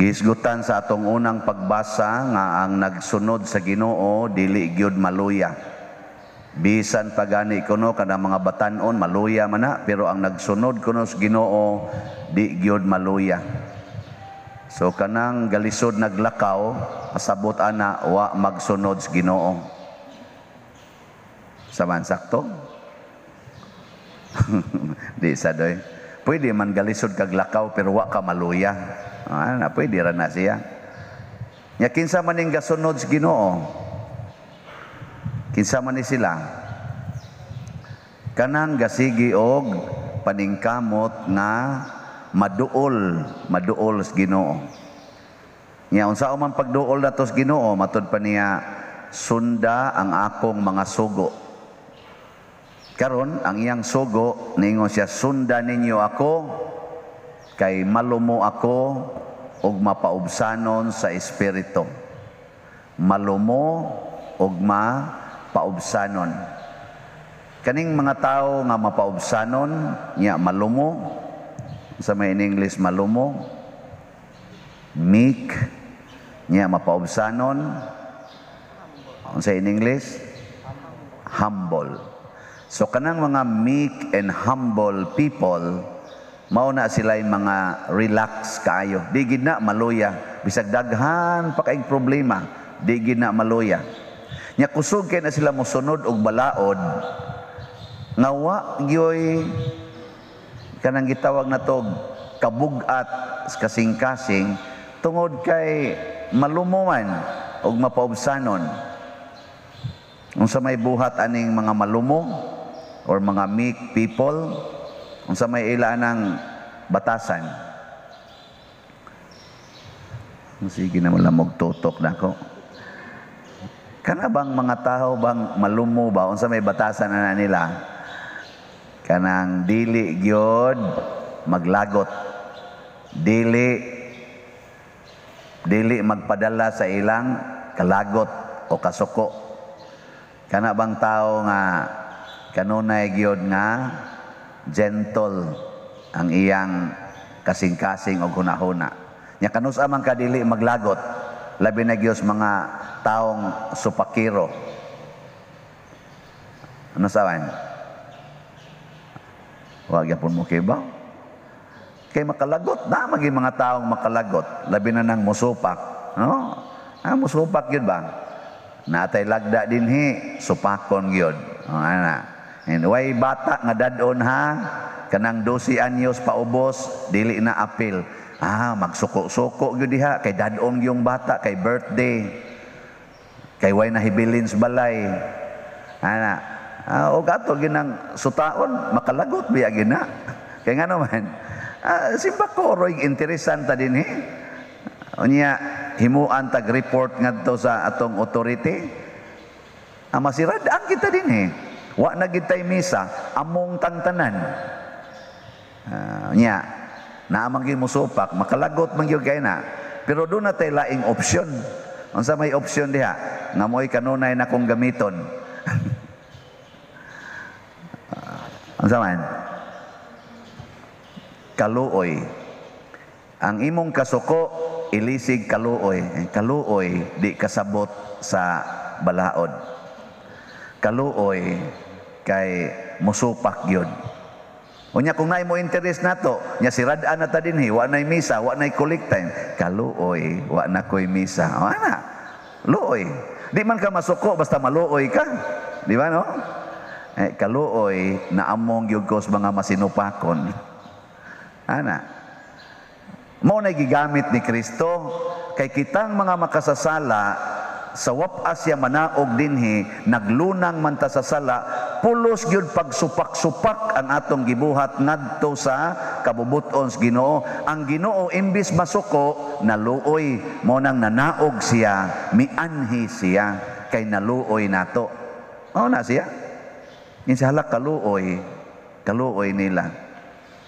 Gihisgutan sa atong unang pagbasa nga ang nagsunod sa Ginoo dili gyud maluya. Bisan pa gani kuno kanang mga batan-on maluya man na, pero ang nagsunod kuno sa Ginoo di gyud maluya. So kanang galisod naglakaw, pasabot ana wa magsunod sa Ginoo. Saman sakto? Di sa doy. Pwede man galisod kag lakaw pero wa ka maluya. Ah, na pwede ra na siya. Nya kinsa man ning gasunod sa Ginoo? Kinsa man ni sila? Kanang gasigi og paningkamot nga maduol, maduol sa Ginoo. Nya unsa man pagduol nato sa Ginoo, matud pa niya, "Sunda ang akong mga sugo." Karon ang iyang sugo, ningon siya, "Sunda ninyo ako kay malumo ako ug mapaubsanon sa espiritu." Malumo ug mapaubsanon. Kaning mga tao nga mapaubsanon, nya malumo, sa may in English malumo, meek, nya mapaubsanon, unsa in English? Humble. So kanang mga meek and humble people, mao na sila yung mga relax kaayo. Di gid na maluya. Bisag daghan pa kaayong problema, di gid na maluya. Nya kusog kay na sila mosunod og balaod nga wa gyoy kanang gitawag na tog kabugat kasing-kasing tungod kay malumo man og mapaubsanon. Unsa may buhat aning mga malumo or mga meek people? Unsa may ila ng batasan? Sige na malamog tutok na ko. Kana bang mga tao bang malumo ba? Unsa may batasan na nila? Kanang dili gyud maglagot. Dili dili magpadala sa ilang kalagot o kasuko. Kana bang tao nga kanunay gyud nga gentle ang iyang kasing-kasing o hunahuna. Nya kanus-a man ka dili maglagot, labi na gyud mga taong supakiro? Ano sawan? Wa gyapon mo kibaw. Kay makalagot na maging mga taong makalagot, labi na nang musupak, no? Ah, musupak yun ba? Natay lagda dinhi, supakon gyud. Oh, ana. And way bata nga dadon ha, kanang 12 anyos paubos, dili na apil. Ah, magsuko-suko gyud diha kay dadon yung bata kay birthday. Kay way nahibilin sa balay. Ana. Ah, og ato ginang sutaon, makalagot biya gina. Kay ngano man? Ah, simba ko roy interesanta dinhi. Unya himuan tag report ngadto sa atong authority. Ah, masirad ang kita dinhi. Wa na gid tay misa, among tangtanan. Nya, naa man gyud musupak, makalagot man gyud kay na. Pero doon na tay laing option. Unsa may option diha? Nga mo'y kanunay na kong gamiton. Unsa man? Kaluoy. Ang imong kasuko, ilisig kaluoy. Eh, kaluoy, di kasabot sa balaod. Kaluoy, kay musupak yun. Unya kung naay mo interest nato, nya sirad-an na ta dinhi, wa nay misa, wa nay collect time. Kaluoy, wa na koy misa. O ana, luoy. Di man ka masuko basta maluoy ka. Di ba no? Eh, kaluoy na among gyud ko sa mga masinupakon. Ana. Mao na gigamit ni Kristo kay kitang mga makasasala sa wapas siya manaog dinhi, naglunang man ta sa sala, pulos gyud pagsupak-supak ang atong gibuhat ngadto sa kabubut-on sa Ginoo. Ang Ginoo imbis masuko, naluoy. Mo nang nanaog siya, mianhi siya kay naluoy nato. Mao na siya. Insa halak kaluoy, kaluoy nila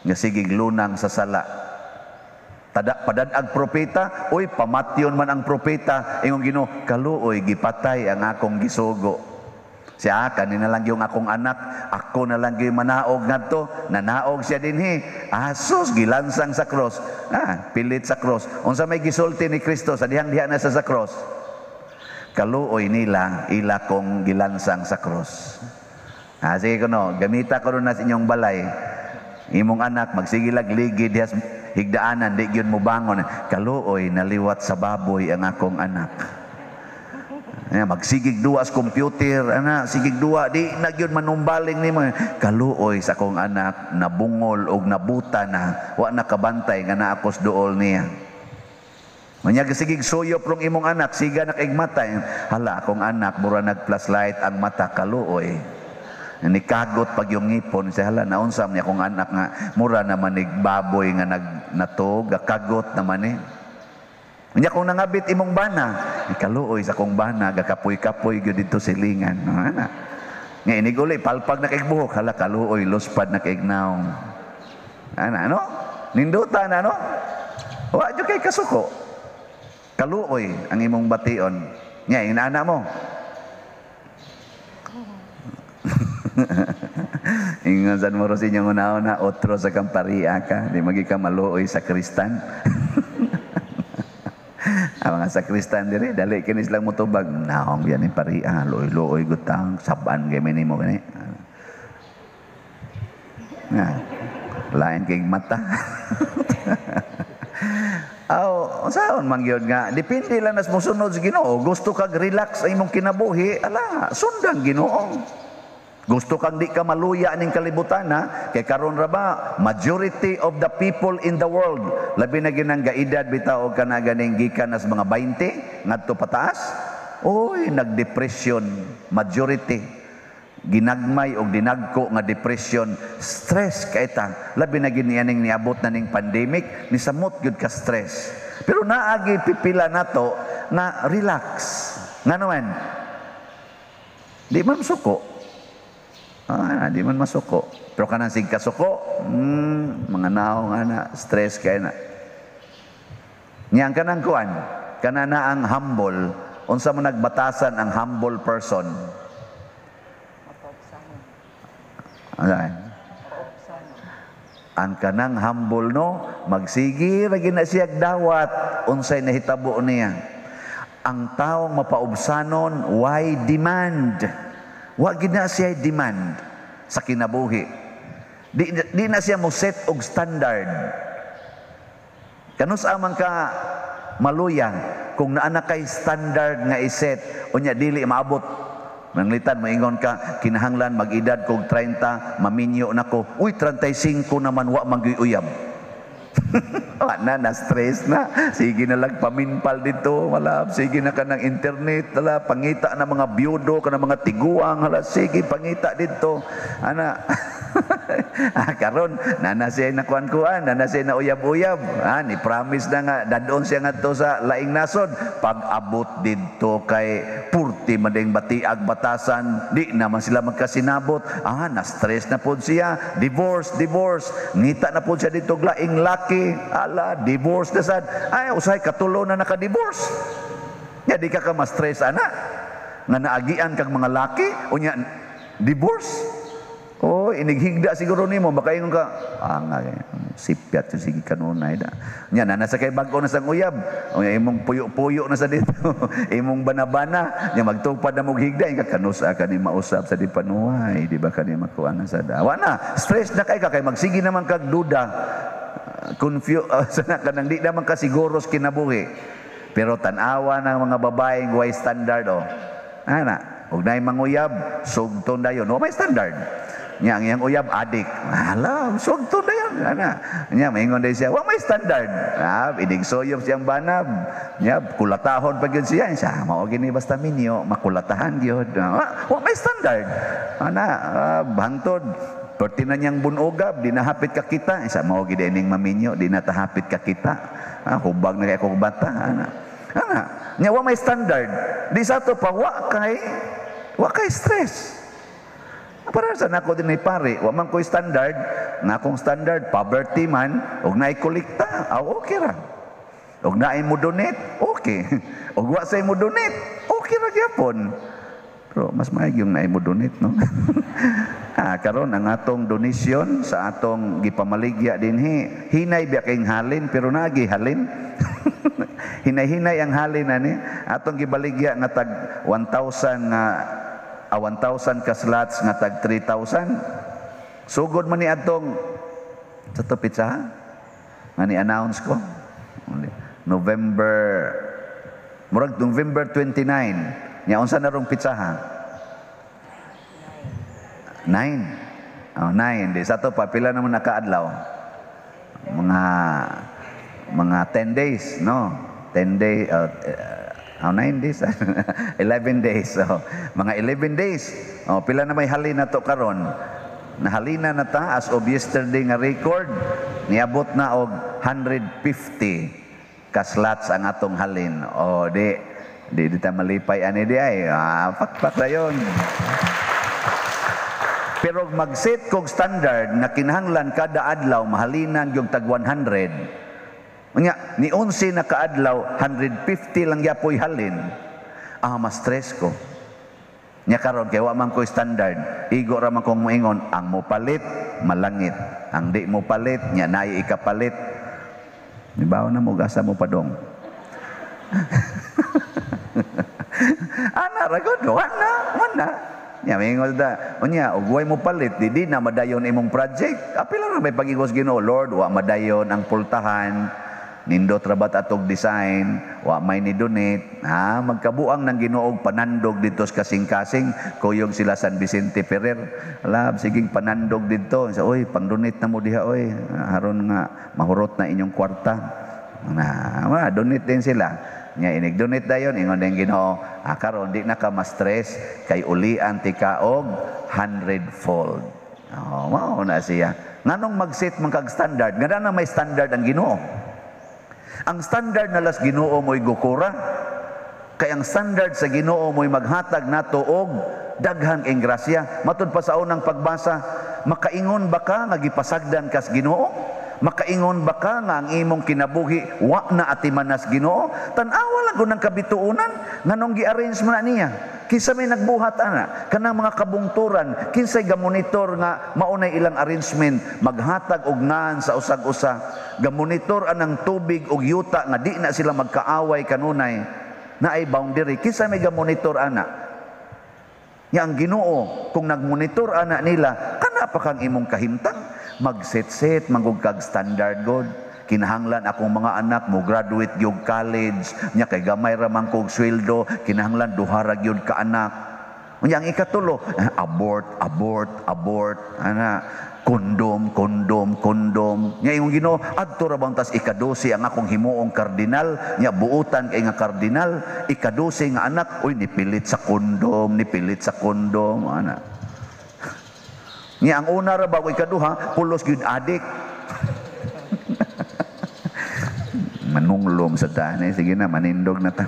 nga sigig lunang sa sala. Tada padad-ag propeta, uy pamatyon man ang propeta, ingon Ginoo, kaluoy gipatay ang akong gisugo. Siya, kani na lang yung akong anak, ako na lang yung manaog ngadto, nanaog siya dinhi. Asus, gilansang sa cross. Ah, pilit sa cross. Unsa may gisulti ni Kristo sa dihang diha na sa cross? Kaluoy nila, ila kong gilansang sa cross. Ah, sige kuno, gamita ko na sa inyong balay. Imong anak magsigilag ligi diha higdaanan, di gyud mo bangon. Kaluoy, naliwat sa baboy ang akong anak. Ayan, magsigig duwa sa computer, ana, sigig duwa, di na gyud manumbaling nimo. Kaluoy sa akong anak, nabungol og nabuta na, wa na kabantay nga naa ko sa duol niya. Manyag sigig suyop rong imong anak, siga na kay mata. Hala, akong anak, mura nag-flashlight ang mata, kaluoy. Nikagot pag yung ngipon, siya hala, naunsa niya akong anak nga, mura naman baboy nga nag natog, kagot naman eh. Unya kung nangabit imong bana, ikaluoy sa akong bana, gakapoy-kapoy gyud dito silingan. Ana. Nga iniguli palpag na kay buhok, hala kaluoy luspad na kay naong. Ana no? Ninduta na no? Wa jud kay kasuko. Kaluoy ang imong bation. Nya inana mo. Ingon san mo ro sa inyong una-una, otro sa kamparia ka, di magi ka maluoy sa kristan. Ang mga sakristan diri dali kini silang motubag, naong yan ni paria, luoy-luoy gutang saban kay nimo gani. Nga lain kay mata. Aw, unsaon man gyud nga depende lang nas mosunod sa Ginoo. Gusto kag relax ang imong kinabuhi, ala sundan Ginoo. Gusto kang di ka maluya ning kalibutan ha? Kay karon ra ba majority of the people in the world, labi na ginang gaedad bitaw og kana ganing gikan nas mga 20 ngadto pataas, oy nagdepression majority. Ginagmay og dinagko nga depression, stress kay ta. Labi na gini aning niabot na ning pandemic, nisamot gyud ka stress. Pero naagi pipila nato na relax. Ngano man? Di man suko. Ah, di man masuko. Pero kanang sig kasuko, mga naong ana, stress kay na. Niyang kanang kuan, kana na ang humble, unsa man nagbatasan ang humble person? Ano? Ang kanang humble no, magsigi ra gina siya dawat unsay nahitabo niya. Ang taong mapaubsanon, why demand? Wa gid na siya demand sa kinabuhi. Di na siya mo set og standard. Kanus amang ka maluya kung naa na kay standard nga iset unya dili maabot. Manglitan moingon ka kinahanglan mag-edad kog 30, maminyo nako. Uy, 35 naman wa man gyud uyab. Wa na, na-stress na. Sige na lang paminpal dito, wala. Sige na ka ng internet, wala. Pangita na mga biyudo, ka ng mga tiguang, wala. Sige, pangita dito. Ana, karon nana siya nakuan-kuan, nana siya na uyab-uyab. Ah, ni promise na nga, dadon siya ngadto sa laing nasod. Pag-abot dito kay purti mading batiag batasan, di naman sila magkasinabot. Ah, na-stress na po siya. Divorce, divorce. Ngita na po siya dito laing laki. Ala, divorce na sad. Ay, usahay katulo na naka-divorce. Nya di ka ma-stress ana. Nga naagian kag mga laki, unya divorce. Oh, inighigda siguro nimo baka ingon ka, ah nga sipyat yung sige kanunay da. Nya na nasa kay bag-o na sang uyab. Unya imong puyo-puyo na sa dito. Imong banabana, nya magtupad na mog higda inga kanus ka ni mausab sa di panuay, di ba kani makuan na sa da. Wa na, stress na kay ka kay magsige naman kag duda. Confuse sana kanang di naman ka siguro sa kinabuhi. Pero tan-awa ng mga babaeng way standard oh. Ana, og naay manguyab, sugton dayon. Wa may standard. Nya ang iyang uyab adik. Hala, sugton dayon. Ana, nya maingon day siya, wa may standard. Ah, inig soyop siyang banab. Nya kulatahon pa gyud siya. Siya mao gini basta minyo, makulatahan gyud. Wa may standard. Ana, bangtod perti na niyang bunugab, di nahapit ka kita. Isa mao gid ining maminyo, di na tahapit ka kita. Ah, hubag na kay akong bata. Ana. Ana, nya wa may standard. Di sa to pa wa kay stress. Para sa nako din ni pare, wa man ko'y standard, nga akong standard poverty man og naay kolekta, aw okay ra. Og naay mo donate, okay. Og wa say mo donate, okay ra gyapon. Pero mas maayong naay mo donate, no? Karon ang atong donation sa atong gipamaligya dinhi, hinay biya kayong halin, pero nagi halin. Hinay-hinay ang halin ani. Atong gibaligya nga tag 1,000 nga 1,000 ka slots nga tag 3,000. Sugod man ni atong sa to pitsa nga ni announce ko. November, murag November 29. Nya unsa na rong pitsaha? 9. Oh, 9. Di sa to pa pila naman nakaadlaw? Mga 10 days, no? 10 days, 9 days, 11 days. So, mga 11 days. Oh, pila na may halin na to karon? Nahalina na ta as of yesterday nga record, niabot na og 150 ka slots ang atong halin. Oh, di di di ta malipay ani di ay. Pakpak na yun. Pero mag-set kog standard na kinahanglan kada adlaw mahalinan yung tag 100. Unya, ni 11 na kaadlaw, 150 lang yapoy halin. Ah, mas stress ko. Nya karon kay wa man ko standard, igo ra man kong moingon, ang mopalit malangit, ang di mo palit nya naay ikapalit. Mibaw na mo gasa mo padong. Ana ra gud, ana, mana. Nya mingon da, unya og way mo palit, di na madayon imong project. Apila ra may pag-igos Ginoo, Lord, wa madayon ang pultahan. Nindot ra bat atog design, wa may ni donate. Ha, magkabuang ng Ginoo panandog dito sa kasing-kasing, kuyog sila San Vicente Ferrer. Ala, siging panandog dito. Sa oy, pang-donate na mo diha oy. Haron nga mahurot na inyong kwarta. Na, donate din sila. Nya inig donate dayon ingon din Ginoo, karon di na ka ma-stress kay ulian ti ka og 100-fold. Oh, mao na siya. Nganong mag-set man kag standard? Ngano na may standard ang Ginoo? Ang standard na las Ginoo mo'y gukura. Kay ang standard sa Ginoo mo'y maghatag nato og daghang ingrasya. Matud pa sa unang pagbasa, makaingon ba ka nga gipasagdan kas Ginoo? Makaingon ba ka nga ang imong kinabuhi wa na atimanas Ginoo? Tan-awa lang ko ng kabituonan nganong gi-arrange mo na niya. Kinsa may nagbuhat ana? Kanang mga kabungturan, kinsay gamonitor nga maunay ilang arrangement maghatag og ngan sa usag-usa. Gamonitor anang tubig og yuta nga di na sila magkaaway kanunay. Naay boundary, kinsa may gamonitor ana? Nya ang Ginoo kung nagmonitor ana nila, kana pa kang imong kahimtang? Magset-set manggug kag standard god. Kinahanglan akong mga anak mo graduate gyud college, nya kay gamay ra man kog sweldo, kinahanglan duha ra gyud ka anak. Unya ang ikatulo, abort, abort, abort, ana, kondom, kondom, kondom. Nya imong Ginoo, adto ra bang tas ikadose ang akong himuong kardinal, nya buutan kay nga kardinal, ikadose nga anak, uy nipilit sa kondom, nipilit sa kondom, ana. Nya ang una ra ba ikaduha, pulos gyud adik. Manunglom sa tani, sige na manindog na ta.